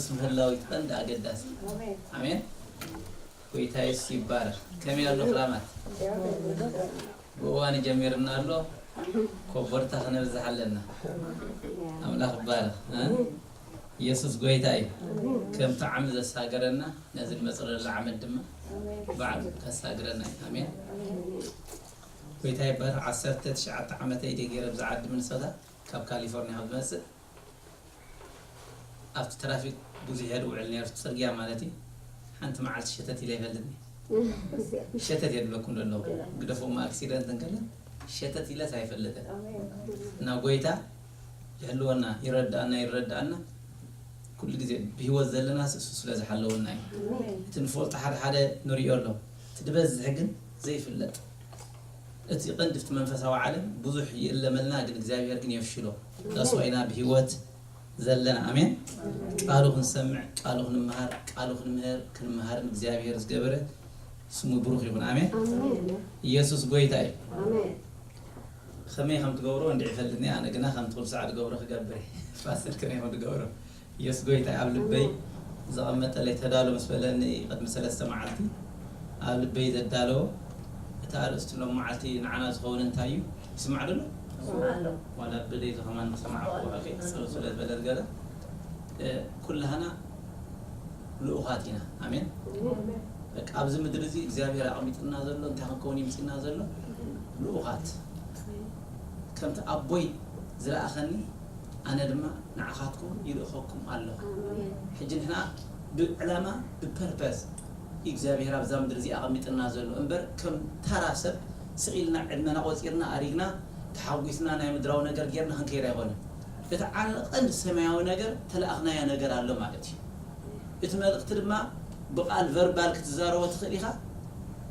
ምህላው እዩ ቀንዲ ኣገዳሲ። ኣሜን። ጎይታ የሱስ ይባረኽ። ከመይ ኣሎ ክራማት? ብእዋን ጀሚርና ኣሎ። ኮቦርታ ክነብዝሕ ኣለና። ኣምላኽ ይባረኽ። የሱስ ጎይታ እዩ። ከም ጣዕሚ ዘሳገረና ነዚ ንመፅእ ዘለና ዓመት ድማ ባዕሉ ከሳግረና እዩ። ኣሜን። ጎይታ ይባረኽ። ዓሰርተ ትሽዓተ ዓመተይ ደገረ ብዛ ዓዲ ሚኒሶታ ካብ ካሊፎርኒያ ክመፅእ ኣብቲ ትራፊክ ብዙሕ እየ ዝውዕል ነይሩ፣ ጽርግያ ማለት እዩ። ሓንቲ መዓልቲ ሸተት ኢለ ይፈልጥኒ። ሸተት እየ ዝብለኩም ዘሎ። ግደፎ፣ እማ ኣክሲደንት እንከለ ሸተት ኢለስ ኣይፈልጥን። እና ጎይታ ይሕልወና፣ ይረዳእና፣ ይረዳእና። ኩሉ ግዜ ብህይወት ዘለና እሱ ስለ ዝሓለወና እዩ። እቲ ንፈልጦ ሓደ ሓደ ንሪኦ ኣሎ። እቲ ዝበዝሕ ግን ዘይፍለጥ። እቲ ቀንዲ ኣብቲ መንፈሳዊ ዓለም ብዙሕ ይእለመልና፣ ግን እግዚኣብሔር ግን የፍሽሎ። ተስፋ ኢና ብህይወት ዘለና። ኣሜን። ቃሉ ክንሰምዕ፣ ቃሉ ክንመሃር፣ ቃሉ ክንምህር ክንመሃርን እግዚኣብሔር ዝገበረ ስሙ ብሩኽ ይኹን። ኣሜን። ኢየሱስ ጎይታ እዩ። ከመይ ከም ትገብሮ እንዲ ይፈልጥኒ፣ ኣነ ግና ከምቲ ኩሉ ሰዓት ዝገብሮ ክገብር እየ። ፋሲል ከመይ ከም ትገብሮ ኢየሱስ ጎይታ እዩ። ኣብ ልበይ ዘቐመጠለይ ተዳሎ ምስ በለኒ ቅድሚ ሰለስተ መዓልቲ ኣብ ልበይ ዘዳለዎ እቲ ኣርእስቲ ሎም መዓልቲ ንዓና ዝኸውን እንታይ እዩ? ይስማዕ ዶ ኣሎ? ዋላ ብደይ ከማን ዝሰማዕ ክጸሩ ስለ ዝበለ ገለ፣ እ፣ ኩላህና ልኡኻት ኢና። ኣሜን። በቃ ኣብዚ ምድሪ እዚ እግዚኣብሔር ኣቐሚጥና ዘሎ እንታይ ክንከውን ይምፅና ዘሎ? ልኡኻት። ከምቲ ኣቦይ ዝለኣኸኒ ኣነ ድማ ንዓኻትኩም ይልእኸኩም ኣለኹ። ሕጂ ንሕና ብዕላማ ብፐርፐስ እግዚኣብሔር ኣብዛ ምድሪ እዚ ኣቐሚጥና ዘሎ እምበር ከም ታራ ሰብ ስቕ ኢልና ዕድመና ቆፂርና ኣሪግና ተሓጒስና ናይ ምድራዊ ነገር ጌርና ክንከይድ ኣይኮነን። እቲ ዓቐን ሰማያዊ ነገር ተለኣኽናዮ ነገር ኣሎ ማለት እዩ። እቲ መልእኽቲ ድማ ብቓል ቨርባል ክትዛረቦ ትኽእል ኢኻ።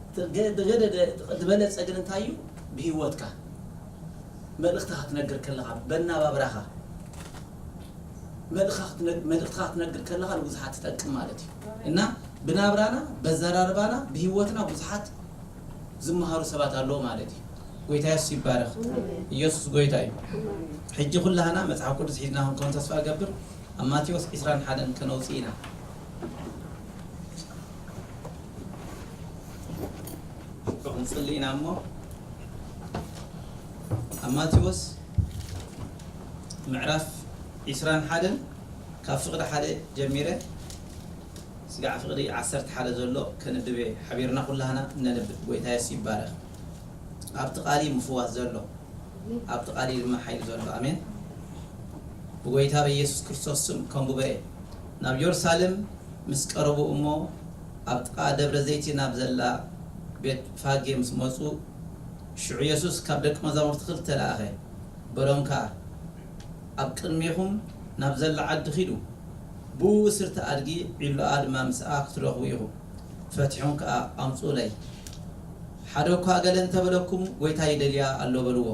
እቲ ገ-፣ ዝገደደ ዝበለጸ ግን እንታይ እዩ? ብህይወትካ መልእኽትኻ ክትነግር ከለኻ፣ በናባብራኻ መልእኽትኻ ክትነ-፣ መልእኽትኻ ክትነግር ከለኻ ንብዙሓት ትጠቅም ማለት እዩ። እና ብናብራና፣ በዘራርባና፣ ብህይወትና ብዙሓት ዝመሃሩ ሰባት ኣለዉ ማለት እዩ። ጎይታ የሱስ ይባረኽ። ኢየሱስ ጎይታ እዩ። ሕጂ ኩላህና መጽሓፍ ቅዱስ ሒዝና ክንከውን ተስፋ እገብር። ኣብ ማቴዎስ ዕስራን ሓደን ከነውጽእ ኢና። ክንጽሊ ኢና እሞ ኣብ ማቴዎስ ምዕራፍ ዕስራን ሓደን ካብ ፍቕዲ ሓደ ጀሚረ ስጋዕ ፍቕዲ ዓሰርተ ሓደ ዘሎ ከነንብብ እየ። ሓቢርና ኩላህና ነንብብ። ጎይታ የሱስ ይባረኽ። ኣብቲ ቃል እዩ ምፍዋስ ዘሎ፣ ኣብቲ ቃል እዩ ድማ ሓይሊ ዘሎ። ኣሜን። ብጎይታ በኢየሱስ ክርስቶስ ስም ከንብቦ እየ። ናብ የሩሳሌም ምስ ቀረቡ እሞ ኣብ ጥቓ ደብረ ዘይቲ ናብ ዘላ ቤት ፋጌ ምስ መጹ፣ ሽዑ የሱስ ካብ ደቂ መዛሙርቲ ክልተ ለኣኸ። በሎም ከኣ፣ ኣብ ቅድሜኹም ናብ ዘላ ዓዲ ኺዱ፣ ብእኡ ስርቲ ኣድጊ ዒሉኣ ድማ ምስኣ ክትረኽቡ ኢኹም። ፈቲሖም ከኣ ኣምጽኡለይ። ሓደ እኳ ገለ እንተ በለኩም፣ ጐይታ ይደልያ ኣሎ በልዎ።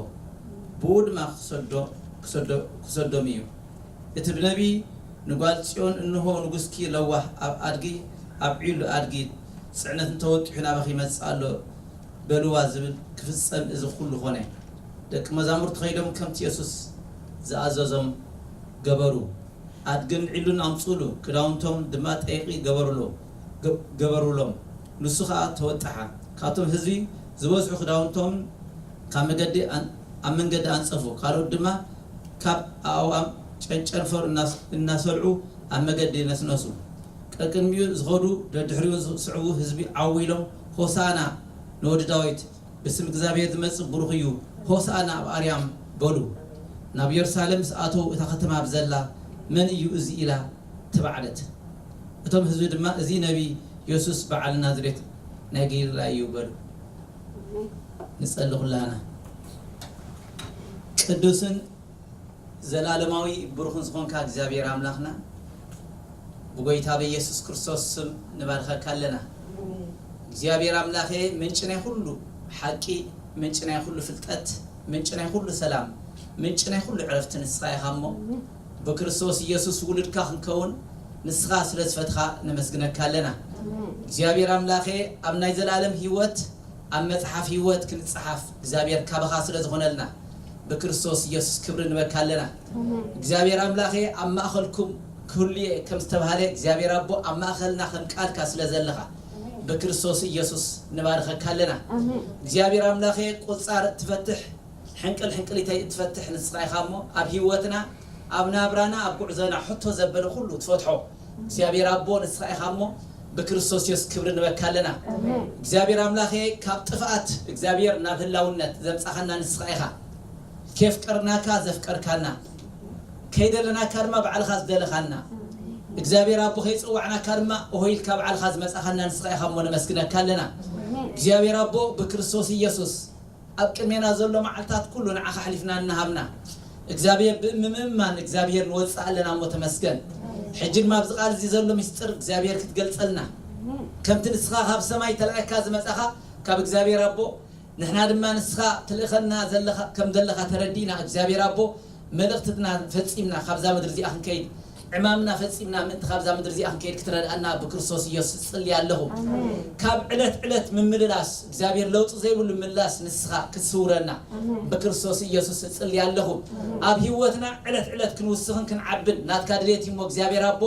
ብኡ ድማ ክሰዶ-፣ ክሰዶ-፣ ክሰዶም እዩ። እቲ ብነቢይ ንጓል ጽዮን፣ እንሆ፣ ንጉስኪ ለዋህ ኣብ ኣድጊ፣ ኣብ ዒሉ ኣድጊ ጽዕነት እንተወጢሑ ናባኺ ይመጽእ ኣሎ በልዋ ዝብል ክፍጸም እዚ ኩሉ ኾነ። ደቂ መዛሙርቲ ኸይዶም ከምቲ የሱስ ዝኣዘዞም ገበሩ። ኣድግን ዒሉን ኣምጽኡሉ፣ ክዳውንቶም ድማ ጠይቒ ገበሩሉ፣ ገ-፣ ገበሩሎም። ንሱ ኸኣ ተወጠሓ። ካብቶም ህዝቢ ዝበዝሑ ክዳውንቶም ካብ መገዲ ኣን-፣ ኣብ መንገዲ ኣንጸፉ፣ ካልኦት ድማ ካብ ኣእዋም ጨንጨርፈር እናስ-፣ እናሰልዑ ኣብ መገዲ ነስነሱ። ቀቅድሚኡ ዝኸዱ ደድሕሪኡ ዝስዕቡ ህዝቢ ዓው ኢሎም፣ ሆሳዕና ንወዲ ዳዊት፣ ብስም እግዚኣብሔር ዝመጽእ ብሩኽ እዩ፣ ሆሳዕና ኣብ ኣርያም በሉ። ናብ የሩሳሌም ምስ ኣተዉ እታ ከተማ ብዘላ መን እዩ እዚ ኢላ ተባዕለት። እቶም ህዝቢ ድማ እዚ ነቢይ የሱስ በዓል ናዝሬት ናይ ገሊላ እዩ በሉ። ንጸሊ ኩላህና። ቅዱስን ዘላለማዊ ብሩኽን ዝኾንካ እግዚኣብሔር ኣምላኽና ብጎይታ በኢየሱስ ክርስቶስ ስም ንባርኸካ ኣለና። እግዚኣብሔር ኣምላኸ ምንጭ ናይ ኩሉ ሓቂ፣ ምንጭ ናይ ኩሉ ፍልጠት፣ ምንጭ ናይ ኩሉ ሰላም፣ ምንጭ ናይ ኩሉ ዕረፍቲ ንስኻ ኢኻ እሞ ብክርስቶስ ኢየሱስ ውሉድካ ክንከውን ንስኻ ስለ ዝፈትኻ ነመስግነካ ኣለና። እግዚኣብሔር ኣምላኸ ኣብ ናይ ዘላለም ህይወት ኣብ መጽሓፍ ህይወት ክንጽሓፍ እግዚኣብሔር ካባኻ ስለ ዝኾነልና ብክርስቶስ ኢየሱስ ክብሪ ንበካ ኣለና። እግዚኣብሔር ኣምላኸ ኣብ ማእኸልኩም ክህሉ እየ ከም ዝተባህለ እግዚኣብሔር ኣቦ ኣብ ማእኸልና ከም ቃልካ ስለ ዘለኻ ብክርስቶስ ኢየሱስ ንባርኸካ ኣለና። ኣሜን። እግዚኣብሔር ኣምላኸ ቁጻር እትፈትሕ ሕንቅል ሕንቅሊተይ እትፈትሕ ንስኻ ኢኻ እሞ ኣብ ህይወትና ኣብ ናብራና ኣብ ጉዕዞና ሕቶ ዘበለ ኩሉ ትፈትሖ እግዚኣብሔር ኣቦ ንስኻ ኢኻ እሞ ብክርስቶስ ኢየሱስ ክብሪ ንበካ ኣለና። ኣሜን። እግዚኣብሔር ኣምላኸ ካብ ጥፍኣት እግዚኣብሔር ናብ ህላውነት ዘምጻኻና ንስኻ ኢኻ። ከየፍቀርናካ ዘፍቀርካና፣ ከይደለናካ ድማ ባዕልኻ ዝደለኻና፣ እግዚኣብሔር ኣቦ ከይጸዋዕናካ ድማ እሆ ኢልካ ባዕልኻ ዝመጻኻና ንስኻ ኢኻ እሞ ነመስግነካ ኣለና። እግዚኣብሔር ኣቦ ብክርስቶስ ኢየሱስ ኣብ ቅድሜና ዘሎ መዓልታት ኩሉ ንዓኻ ኣሕሊፍና እናሃብና እግዚኣብሔር ብምምእማን እግዚኣብሔር ንወጽእ ኣለና እሞ ተመስገን። ሕጂ ድማ ኣብዚ ቃል እዚ ዘሎ ምስጢር እግዚኣብሔር ክትገልጸልና ከምቲ ንስኻ ካብ ሰማይ ተላእካ ዝመጻኻ ካብ እግዚኣብሔር ኣቦ ንሕና ድማ ንስኻ ትልእኸና ዘለኻ ከም ዘለኻ ተረዲእና እግዚኣብሔር ኣቦ መልእኽትትና ፈጺምና ካብዛ ምድሪ እዚኣ ክንከይድ ዕማምና ፈጺምና ምእንቲ ካብዛ ምድሪ እዚኣ ክንከይድ ክትረድኣና ብክርስቶስ ኢየሱስ እጽሊ ኣለኹ። ኣሜን። ካብ ዕለት ዕለት ምምልላስ እግዚኣብሔር ለውጢ ዘይብሉ ምላስ ንስኻ ክትስውረና ኣሜን። ብክርስቶስ ኢየሱስ እጽሊ ኣለኹ። ኣሜን። ኣብ ህይወትና ዕለት ዕለት ክንውስኽን ክንዓብን ናትካ ድሌት እሞ እግዚኣብሔር ኣቦ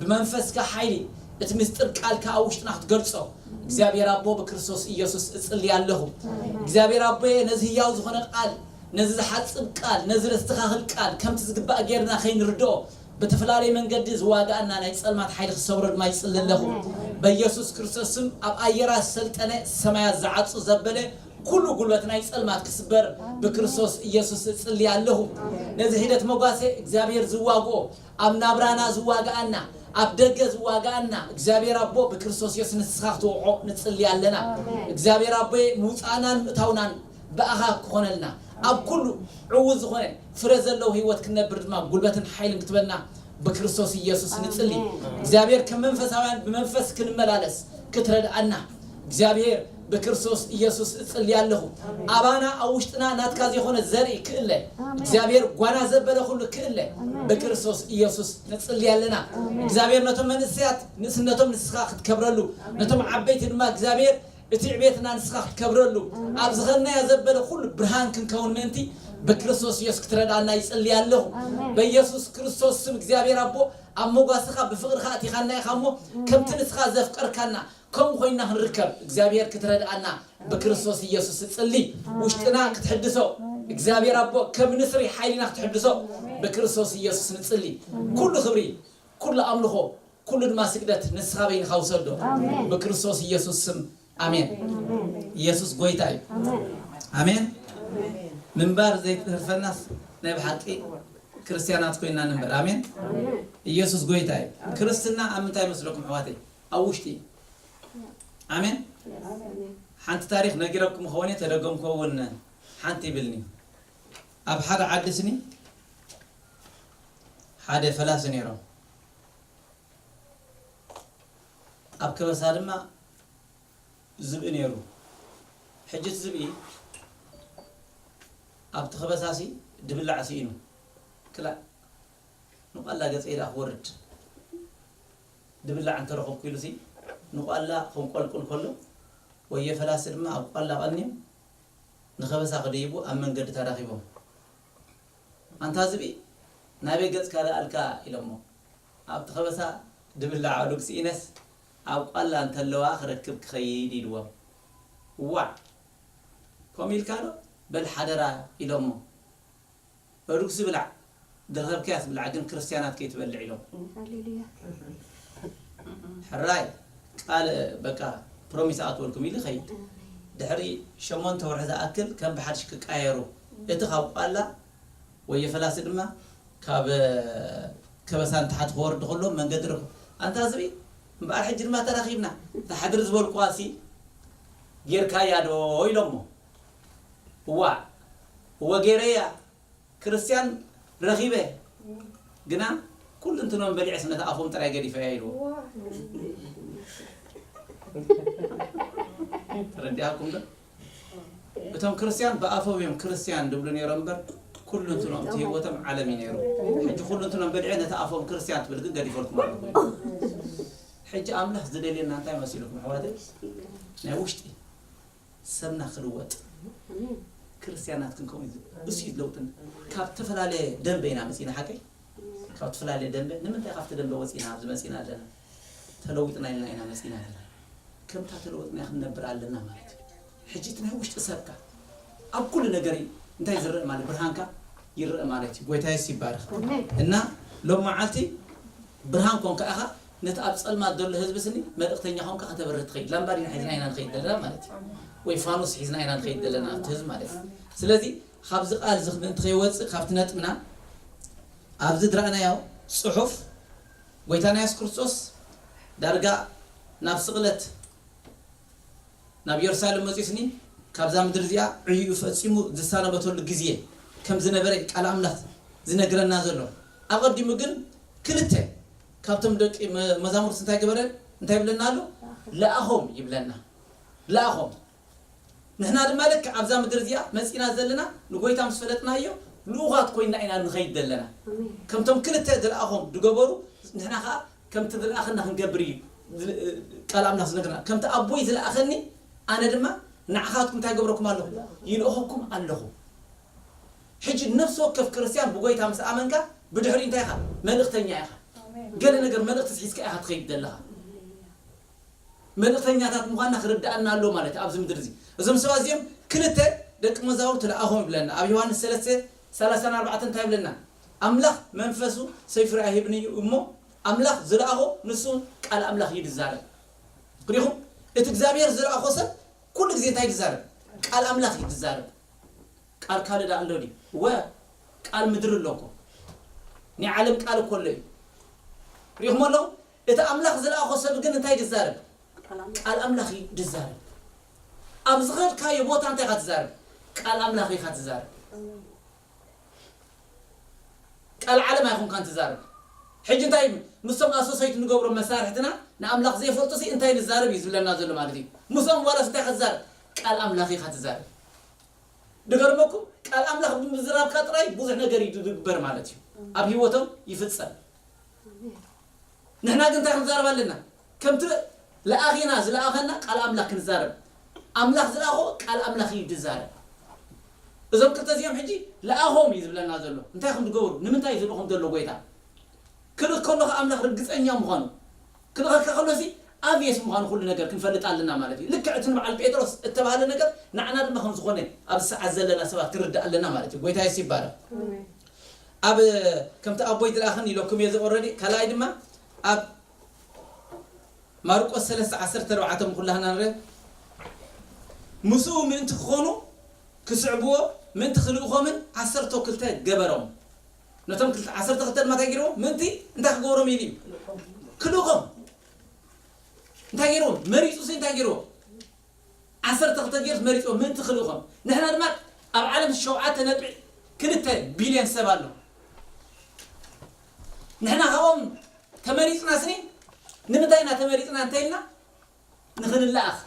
ብመንፈስካ ሓይሊ እቲ ምስጢር ቃልካ ኣብ ውሽጥና ክትገልጾ እግዚኣብሔር ኣቦ ብክርስቶስ ኢየሱስ እጽሊ ኣለኹ። እግዚኣብሔር ኣቦየ ነዚ ህያው ዝኾነ ቃል ነዚ ዝሓጽብ ቃል ነዚ ዘስተኻኽል ቃል ከምቲ ዝግባእ ጌርና ከይንርድኦ ብተፈላለየ መንገዲ ዝዋጋኣና ናይ ጸልማት ሓይሊ ክሰብሮ ድማ ይጽሊ ኣለኹ። በኢየሱስ ክርስቶስ ስም ኣብ ኣየራት ሰልጠነ ሰማያት ዝዓጹ ዘበለ ኩሉ ጉልበት ናይ ጸልማት ክስበር ብክርስቶስ ኢየሱስ እጽሊ ኣለኹ። ነዚ ሒደት መጓሰ እግዚኣብሔር ዝዋግኦ ኣብ ናብራና ዝዋጋኣና ኣብ ደገ ዝዋጋኣና እግዚኣብሔር ኣቦ ብክርስቶስ ኢየሱስ ንስኻ ክትወቕዖ ንጽሊ ኣለና። እግዚኣብሔር ኣቦ ምውፃእናን ምእታውናን ብኣኻ ክኾነልና ኣብ ኩሉ ዕዉት ዝኾነ ፍረ ዘለዎ ህይወት ክንነብር ድማ ጉልበትን ሓይልን ክትበና ብክርስቶስ ኢየሱስ ንጽሊ። እግዚኣብሔር ከም መንፈሳውያን ብመንፈስ ክንመላለስ ክትረድኣና እግዚኣብሔር ብክርስቶስ ኢየሱስ እጽሊ ኣለኹ። ኣባና ኣብ ውሽጥና ናትካ ዘይኮነ ዘርኢ ክእለ እግዚኣብሔር ጓና ዘበለ ኩሉ ክእለ ብክርስቶስ ኢየሱስ ንጽሊ ኣለና። እግዚኣብሔር ነቶም መንእሰያት ንእስነቶም ንስኻ ክትከብረሉ ነቶም ዓበይቲ ድማ እግዚኣብሔር እቲ ዕቤትና ንስኻ ክትከብረሉ ኣብ ዝኸድናዮ ዘበለ ኩሉ ብርሃን ክንከውን ምእንቲ ብክርስቶስ ኢየሱስ ክትረድኣና ይጽሊ ኣለኹ። በኢየሱስ ክርስቶስ ስም እግዚኣብሔር ኣቦ ኣብ መጓስኻ ብፍቕርኻ ኣቲኻና ኢኻ እሞ ከምቲ ንስኻ ዘፍቀርካና ከምኡ ኮይና ክንርከብ እግዚኣብሔር ክትረድኣና ብክርስቶስ ኢየሱስ እጽሊ። ውሽጥና ክትሕድሶ እግዚኣብሔር ኣቦ ከም ንስሪ ሓይሊና ክትሕድሶ ብክርስቶስ ኢየሱስ ንጽሊ። ኩሉ ክብሪ፣ ኩሉ ኣምልኾ፣ ኩሉ ድማ ስግደት ንስኻ በይንኻ ውሰዶ። ብክርስቶስ ኢየሱስ ስም ኣሜን። ኢየሱስ ጎይታ እዩ። ኣሜን። ምንባር ዘይትህርፈናስ ናይ ብሓቂ ክርስትያናት ኮይና ንንበር። ኣሜን። ኢየሱስ ጎይታ እዩ። ክርስትና ኣብ ምንታይ መስለኩም ኣሕዋተይ? ኣብ ውሽጢ እዩ። ኣሜን። ሓንቲ ታሪኽ ነጊረኩም ኸውን እየ፣ ተደገምኩ እውን ሓንቲ ይብልኒ። ኣብ ሓደ ዓዲ ስኒ ሓደ ፈላሲ ነይሮም። ኣብ ከበሳ ድማ ዝብኢ ነይሩ። ሕጂ እቲ ዝብኢ ኣብቲ ከበሳሲ ድብላዕ ስኢኑ ክላእ ንቋላ ገጸይ ደኣ ክወርድ ድብላዕ እንተረኸብኩ ኢሉሲ ንቋላ ከንቆልቁል ከሎ ወየ ፈላሲ ድማ ኣብ ቋላ ቀንዮም ንኸበሳ ክድይቡ ኣብ መንገዲ ተራኺቦም። ኣንታ ዝብኢ ናበይ ገጽካ ደኣልካ ኢሎሞ ኣብቲ ከበሳ ድብላዕ ኣእዱግ ስኢነስ ኣብ ቋላ እንተለዋ ክረክብ ክኸይድ ኢልዎም። ዋዕ ከምኡ ኢልካ ዶ በል ሓደራ ኢሎሞ። ኣእዱግሲ ብላዕ ዝረኸብካያስ ብላዕ ግን ክርስትያናት ከይትበልዕ ኢሎም። ሃሌሉያ። ሕራይ ቃል በቃ ፕሮሚስ ኣትወልኩም ኢሉ ይኸይድ። ድሕሪ ሸሞንተ ወርሒ ዝኣክል ከም ብሓድሽ ክቃየሩ እቲ ካብ ቋላ ወየ ፈላሲ ድማ ካብ ከበሳ ንታሕቲ ክወርድ ከሎ መንገዲ ረኹ ኣንታ ዝብኢ እምበኣር ሕጂ ድማ ተራኺብና እታ ሕድሪ ዝበልኩዋ ሲ ጌርካያ ዶ ኢሎሞ እዋ እወ ጌረያ ክርስትያን ረኺበ ግና ኩሉ እንትኖም በሊዐስ ነቲ ኣፎም ጥራይ ገዲፈያ ኢልዎ ተረዲኣኩም ዶ እቶም ክርስትያን ብኣፎም እዮም ክርስትያን ድብሉ ነይሮም እምበር ኩሉ እንትኖም እቲ ህይወቶም ዓለም እዩ ነይሩ ሕጂ ኩሉ እንትኖም በሊዐ ነቲ ኣፎም ክርስትያን ትብል ግን ገዲፈልኩም ኣለኹ ሕጂ ኣምላኽ ዝደልየና እንታይ መሲልኩም ኣሕዋተይ ናይ ውሽጢ ሰብና ክልወጥ ክርስትያናት ክንከውን እዩ እሱ እዩ ለውጥና ካብ ዝተፈላለየ ደንበ ኢና መፂና ሓቀይ ካብ ትፈላለየ ደንበ ንምንታይ ካብቲ ደንበ ወፂና ኣብዚ መፂና ኣለና? ተለዊጥና ኢልና ኢና መፂና ኣለና። ከምታ ተለወጥና ክንነብር ኣለና ማለት እዩ። ሕጂ እቲ ናይ ውሽጢ ሰብካ ኣብ ኩሉ ነገር እዩ እንታይ ዝረአ ማለት፣ ብርሃንካ ይረአ ማለት እዩ። ጎይታ የሱስ ይባረክ። እና ሎም መዓልቲ ብርሃን ኮንካ ኢኻ፣ ነቲ ኣብ ጸልማት ዘሎ ህዝቢ ስኒ መልእኽተኛ ኮንካ ከተበርህ ትኸይድ። ላምባዲና ሒዝና ኢና ንኸይድ ዘለና ማለት እዩ። ወይ ፋኑስ ሒዝና ኢና ንኸይድ ዘለና ኣብቲ ህዝቢ ማለት እዩ። ስለዚ ካብዚ ቃል እዚ ምእንቲ ከይወጽእ ካብቲ ነጥብና ኣብዚ ዝረኣናዮ ጽሑፍ ጎይታና የሱስ ክርስቶስ ዳርጋ ናብ ስቕለት ናብ ኢየሩሳሌም መጺኡስኒ ካብዛ ምድሪ እዚኣ ዕይኡ ፈጺሙ ዝሰናበተሉ ግዜ ከም ዝነበረ ቃል ኣምላኽ ዝነግረና ዘሎ። ኣቐዲሙ ግን ክልተ ካብቶም ደቂ መ- መዛሙርት እንታይ ገበረ? እንታይ ይብለና ኣሎ? ለኣኾም ይብለና። ለኣኾም። ንሕና ድማ ልክዕ ኣብዛ ምድሪ እዚኣ መጺና ዘለና ንጎይታ ምስ ፈለጥናዮ ልኡኻት ኮይና ኢና ንኸይድ ዘለና። ከምቶም ክልተ ዝለኣኾም ዝገበሩ ንሕና ከዓ ከምቲ ዝለኣኸና ክንገብር እዩ ቃል ኣምላኽ ዝነግረና። ከምቲ ኣቦይ ዝለኣኸኒ ኣነ ድማ ንዓኻትኩም እንታይ ገብረኩም ኣለኹ? ይልእኸኩም ኣለኹ። ሕጂ ነፍሲ ወከፍ ክርስትያን ብጎይታ ምስ ኣመንካ ብድሕሪ እንታይ ኢኻ? መልእኽተኛ ኢኻ። ገለ ነገር መልእኽቲ ስሒዝካ ኢኻ ትኸይድ ዘለኻ። መልእኽተኛታት ምዃንና ክርድኣና ኣለዎ ማለት እዩ። ኣብዚ ምድሪ እዚ እዞም ሰባት እዚኦም ክልተ ደቂ መዛሙርቱ ለኣኾም ይብለና። ኣብ ዮሃንስ ሰለስተ ሰላሳን ኣርባዕተን እንታይ ይብለና? ኣምላኽ መንፈሱ ሰይፉ ርኣ ሂብኒ እዩ እሞ ኣምላኽ ዝለኣኾ ንሱ ቃል ኣምላኽ እዩ ዝዛረብ። ክዲኹም እቲ እግዚኣብሔር ዝለኣኾ ሰብ ኩሉ ግዜ እንታይ ይዛረብ? ቃል ኣምላኽ እዩ ዝዛረብ። ቃል ካልእ ደኣ ኣሎ ድዩ? ወ ቃል ምድሪ ኣሎ እኮ። ናይ ዓለም ቃል እኮ ኣሎ እዩ። ሪእኹም ኣለኹም? እቲ ኣምላኽ ዝለኣኾ ሰብ ግን እንታይ ይዛረብ? ቃል ኣምላኽ እዩ ዝዛረብ። ኣብ ዝኸድካዮ ቦታ እንታይ ኢኻ ትዛረብ? ቃል ኣምላኽ ኢኻ ትዛረብ። ቃል ዓለም ኣይኮንካን ትዛረብ። ሕጂ እንታይ ምስቶም ኣሶሰይት ንገብሮም መሳርሕትና ንኣምላኽ ዘይፈልጡ ሲ እንታይ ንዛረብ እዩ ዝብለና ዘሎ ማለት እዩ። ምስኦም ዋላስ እንታይ ኢኻ ትዛረብ? ቃል ኣምላኽ ኢኻ ትዛረብ። ድገርመኩም ቃል ኣምላኽ ብምዝራብካ ጥራይ ብዙሕ ነገር እዩ ዝግበር ማለት እዩ። ኣብ ህይወቶም ይፍጸም። ንሕና ግን እንታይ ክንዛረብ ኣለና? ከምቲ ለኣኺና ዝለኣኸና ቃል ኣምላኽ ክንዛረብ። ኣምላኽ ዝለኣኾ ቃል ኣምላኽ እዩ ዝዛረብ። እዞም ክልተ እዚኦም ሕጂ ለኣኾም እዩ ዝብለና ዘሎ። እንታይ ከም ዝገብሩ ንምንታይ እዩ ዝልእኹም ዘሎ ጎይታ? ክልእ ከሎ ኣምላኽ ርግጸኛ ምዃኑ ክልእኸካ ከሎሲ ኣብየስ ምዃኑ ኩሉ ነገር ክንፈልጥ ኣለና ማለት እዩ። ልክዕ እቲ ንበዓል ጴጥሮስ እተባህለ ነገር ንዓና ድማ ከም ዝኾነ ኣብዚ ሰዓት ዘለና ሰባት ክንርዳእ ኣለና ማለት እዩ። ጎይታ የሱስ ይባረክ። ኣብ ከምቲ ኣቦይ ዝለኣኸኒ ኢለኩም እየ ዘ ኦረዲ ካልኣይ ድማ ኣብ ማርቆስ ሰለስተ ዓሰርተ ኣርባዕተ ኩላህና ንረ ምስኡ ምእንቲ ክኾኑ ክስዕብዎ ምእንቲ ክልእኾምን ዓሰርተ ክልተ ገበሮም። ነቶም ክልተ ዓሰርተ ክልተ ድማ እንታይ ገይርዎም? ምእንቲ እንታይ ክገብሮም ኢሉ እዩ? ክልእኾም። እንታይ ገይርዎም? መሪፁ ሲ እንታይ ገይርዎም? ዓሰርተ ክልተ ገይርስ መሪፅዎም ምእንቲ ክልእኾም። ንሕና ድማ ኣብ ዓለም ሸውዓተ ነጥቢ ክልተ ቢልዮን ሰብ ኣሎ። ንሕና ካብኦም ተመሪፅና ስኒ ንምንታይ ኢና ተመሪፅና እንተኢልና ንኽንለኣኽ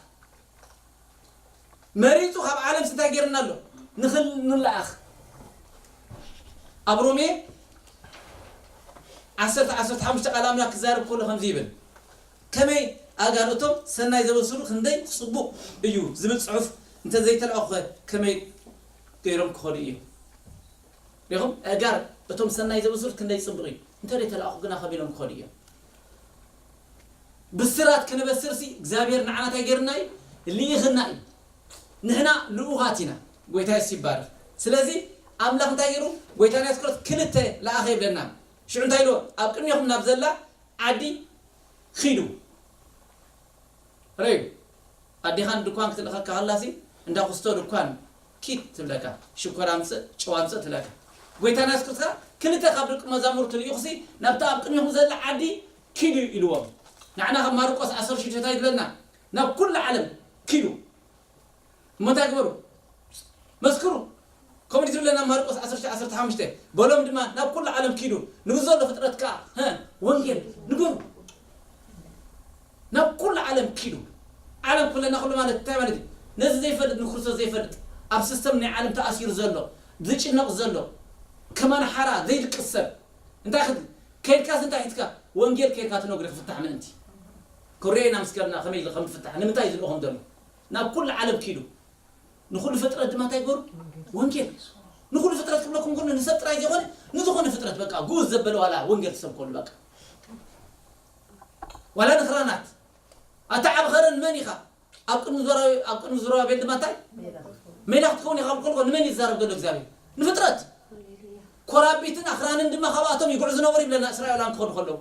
መሪፁ ካብ ዓለም ስንታይ ገይርና ኣሎ ንኽንለኣኽ ኣብ ሮሜ ዓሰርተ ዓሰርተ ሓሙሽተ ቃል ኣምላኽ ክዛረብ ከሎ ከምዚ ይብል ከመይ ኣጋር እቶም ሰናይ ዘበስሩ ክንደይ ፅቡቕ እዩ ዝብል ፅሑፍ እንተዘይተለኣኹ ከመይ ገይሮም ክኸዱ እዮም ሪኹም ኣጋር እቶም ሰናይ ዘበስሩ ክንደይ ፅቡቕ እዩ እንተዘይተለኣኹ ግና ከቢሎም ክኸዱ እዮም ብስራት ክንበስርሲ እግዚኣብሔር ንዓና እንታይ ገይርና እዩ ልኢኽና እዩ ንሕና ልኡኻት ኢና ጎይታ የሱስ ይባረክ ስለዚ ኣምላኽ እንታይ ገይሩ ጎይታ ናይ ስክሮት ክልተ ለኣኸ ይብለና ሽዑ እንታይ ኢልዎ ኣብ ቅድሚኹም ናብ ዘላ ዓዲ ኺዱ ረዩ ኣዴኻን ድኳን ክትልእኸካ ከላሲ እንዳ ኩስቶ ድኳን ኪድ ትብለካ ሽኮር ኣምፅእ ጨው ኣምፅእ ትብለካ ጎይታ ናይ ስክሮት ክልተ ካብ ደቂ መዛሙርቱ ልኢኹሲ ናብታ ኣብ ቅድሚኹም ዘላ ዓዲ ኪዱ ኢልዎም ንዓና ካብ ማርቆስ ዓሰርተ ሽዱሽተ እንታይ ይብለና ናብ ኩሉ ዓለም ኪዱ እሞ እንታይ ግበሩ መስክሩ ከምኡ ዝብለና ማርቆስ ዓሰርተ ዓሰርተ ሓሙሽተ በሎም ድማ ናብ ኩሉ ዓለም ኪዱ ንብዘሎ ፍጥረት ከዓ ወንጌል ንገሩ ናብ ኩሉ ዓለም ኪዱ ዓለም ኩለና ኩሉ ማለት እንታይ ማለት እዩ ነዚ ዘይፈልጥ ንክርስቶስ ዘይፈልጥ ኣብ ሲስተም ናይ ዓለም ተኣሲሩ ዘሎ ዝጭነቕ ዘሎ ከማን ሓራ ዘይድቅስ ሰብ እንታይ ክትብል ከይድካስ እንታይ ሒዝካ ወንጌል ከይድካ ትነግሮ ክፍታሕ ምእንቲ ክሬና ምስ ከድና ከመይ ኢሉ ከም ዝፍታሕ ንምንታይ ዝልእኾም ዘሎ ናብ ኩሉ ዓለም ኪዱ ንኩሉ ፍጥረት ድማ እንታይ ይገሩ ወንጌል ንኹሉ ፍጥረት ክብለኩም ከሎ ንሰብ ጥራይ ዘይኮነ ንዝኾነ ፍጥረት በቃ ግኡዝ ዘበለ ዋላ ወንጌል ትሰብከሉ በቃ ዋላ ንኽራናት ኣታ ዓብ ኸረን መን ኢኻ? ኣብ ቅድሚ ዞራዊ ኣብ ቅድሚ ዞራባቤል ድማ እንታይ ሜዳ ክትከውን ኢኻ ብከልኮ ንመን ይዛረብ ዘሎ እግዚኣብሔር ንፍጥረት ኮራቢትን ኣኽራንን ድማ ካብኣቶም ይጉዕዙ ነበሩ ይብለና እስራኤላን ክኸዱ ከለዉ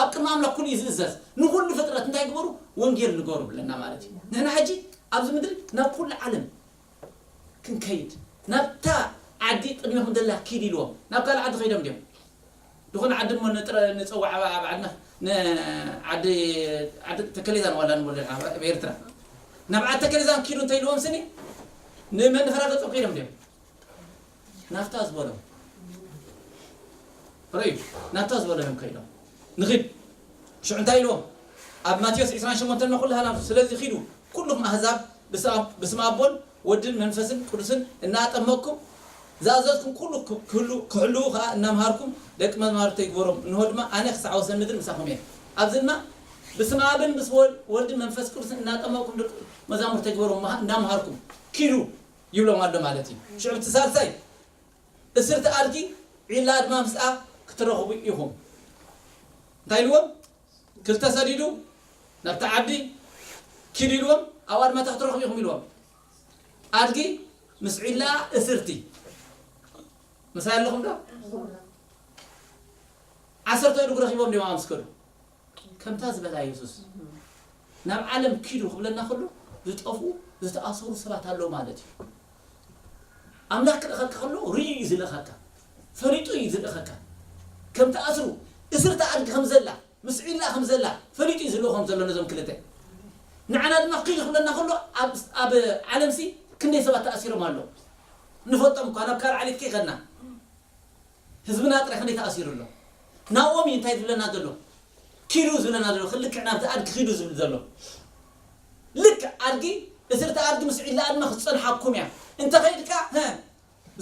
ኣብ ቅድሚ ኣምላኽ ኩሉ እዩ ዝእዘዝ ንኹሉ ፍጥረት እንታይ ግበሩ ወንጌል ንገሩ ብለና ማለት እዩ ንሕና ሕጂ ኣብዚ ምድሪ ናብ ኩሉ ዓለም ክንከይድ ናብታ ዓዲ ቅድሚኹም ዘላ ኪድ ኢልዎም ናብ ካልእ ዓዲ ከይዶም ድዮም ዝኾነ ዓዲ እሞ ንጥረ ንፀዋዕ ኣብ ዓድና ንዓዲ ዓዲ ተከሌዛን ዋላ ንበሎ ኣብ ኤርትራ ናብ ዓዲ ተከሌዛን ኪዱ እንተኢልዎም ስኒ ንመን ንፈራገጾም ከይዶም ድዮም ናብታ ዝበሎም ርእዩ ናብታ ዝበሎም እዮም ከይዶም ንኺድ ሽዑ እንታይ ኢልዎም ኣብ ማቴዎስ ዕስራን ሸሞንተን ኩሉ ሃና ስለዚ ኺዱ ኩልኹም ኣህዛብ ብስም ኣቦን ወድን መንፈስን ቅዱስን እናጠመቅኩም ዝኣዘዝኩም ኩሉ ክህሉ ክሕልዉ ከዓ እናምሃርኩም ደቂ መዛሙርተይ ግበሮም እንሆ ድማ ኣነ ክሳዕ ወሰን ምድሪ ምሳኹም እየ ኣብዚ ድማ ብስም ኣብን ምስ ወልድን መንፈስ ቅዱስን እናጠመቅኩም ደቂ መዛሙርተይ ግበሮም እናምሃርኩም ኪዱ ይብሎም ኣሎ ማለት እዩ ሽዑ እቲ ሳልሳይ እስርቲ ኣድጊ ዒላ ድማ ምስኣ ክትረኽቡ ኢኹም እንታይ ኢልዎም ክልተ ሰዲዱ ናብቲ ዓዲ ኪድ ኢልዎም ኣብ ኣድማታ ክትረኽቡ ኢኹም ኢልዎም ኣድጊ ምስ ዒላ እስርቲ ምሳይ ኣለኹም ዶ ዓሰርተ እድጉ ረኺቦም ዲማ ምስ ከዱ ከምታ ዝበላ የሱስ ናብ ዓለም ኪዱ ክብለና ከሎ ዝጠፍኡ ዝተኣሰሩ ሰባት ኣለዉ ማለት እዩ ኣምላኽ ክልእኸካ ከሎ ርእዩ እዩ ዝልእኸካ ፈሊጡ እዩ ዝልእኸካ ከም ተኣስሩ እስርቲ ኣድጊ ከም ዘላ ምስ ዒላ ከም ዘላ ፈሊጡ እዩ ዝልእኾም ዘሎ ነዞም ክልተ ንዓና ድማ ኪዱ ክብለና ከሎ ኣብ ዓለምሲ ክንደይ ሰባት ተኣሲሮም ኣለዉ ንፈልጦም እኳ ናብ ካልእ ዓሌት ከይኸድና ህዝብና ጥራይ ክንደይ ተኣሲሩ ኣሎ ናብኦም እዩ እንታይ ዝብለና ዘሎ ኪዱ ዝብለና ዘሎ ክልክዕ ናብቲ ኣድጊ ኪዱ ዝብል ዘሎ ልክዕ ኣድጊ እስርቲ ኣድጊ ምስ ዒላ ኣድማ ክትፀንሓኩም እያ እንተኸይድካ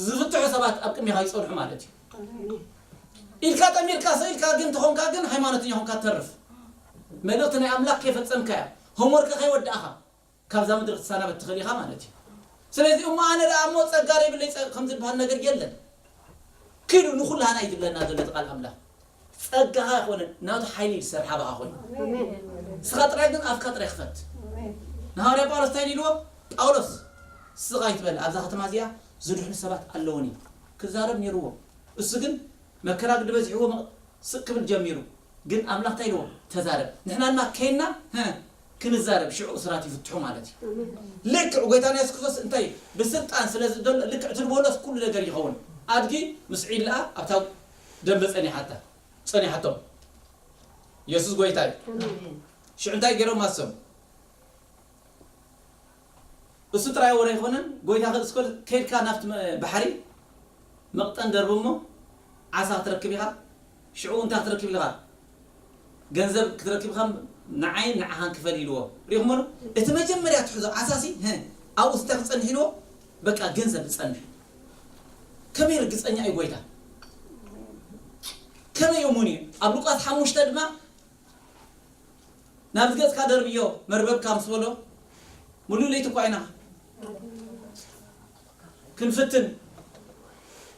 ዝፍትሑ ሰባት ኣብ ቅድሚኻ ይፀንሑ ማለት እዩ ኢልካ ጠሚርካ ሰኢልካ ግን ተኾንካ ግን ሃይማኖተኛ ኾንካ ተርፍ መልእኽቲ ናይ ኣምላኽ ከይፈፀምካ እያ ሆምወርክ ከይወዳእኻ ካብዛ ምድሪ ክትሰናበት ትኽእል ኢኻ ማለት እዩ ስለዚ እሞ ኣነ ደኣ እሞ ጸጋ ዘይብለይ ከም ዝበሃል ነገር የለን ኪዱ ንኹላህና እዩ ዝብለና ዘሎ ቃል ኣምላኽ ጸጋኻ ይኾነ ናቱ ሓይሊ ዝሰርሓ ባኻ ኮይኑ ንስኻ ጥራይ ግን ኣፍካ ጥራይ ክፈት ንሃዋርያ ጳውሎስ እንታይ ኢልዎ ጳውሎስ ስቕ ኣይትበል ኣብዛ ከተማ እዚኣ ዝድሕኑ ሰባት ኣለውኒ ክዛረብ ነይርዎ እሱ ግን መከራ ግዲ በዚሕዎ ስቕ ክብል ጀሚሩ ግን ኣምላኽ እንታይ ኢልዎ ተዛረብ ንሕና ድማ ከይና ክንዛረብ ሽዑ እስራት ይፍትሑ ማለት እዩ ልክዕ ጎይታና የሱስ ክርስቶስ እንታይ ብስልጣን ስለ ዝደሎ ልክዕ እቲ ዝበሎስ ኩሉ ነገር ይኸውን ኣድጊ ምስ ዒልኣ ኣብታ ደንበ ጸኒሓታ ጸኒሓቶም የሱስ ጎይታ እዩ ሽዑ እንታይ ገይሮም ኣሰቡ እሱ ጥራይ ወረ ኣይኮነን ጎይታ ክእስኮል ከይድካ ናብቲ ባሕሪ መቕጠን ደርብ እሞ ዓሳ ክትረክብ ኢኻ ሽዑ እንታይ ክትረክብ ኢኻ ገንዘብ ክትረክብ ኢኻ ንዓይን ንዓኻን ክፈል ኢልዎ ሪኹሞ እቲ መጀመርያ ትሕዞ ዓሳሲ ኣብኡ እንታይ ክፀንሕ ኢልዎ በቃ ገንዘብ ዝፀንሕ ከመይ ርግፀኛ እዩ ጎይታ ከመይ እሙን እዩ ኣብ ሉቃስ ሓሙሽተ ድማ ናብዚ ገጽካ ደርብዮ መርበብካ ምስ በሎ ሙሉእ ለይቲ እኳ ኢና ክንፍትን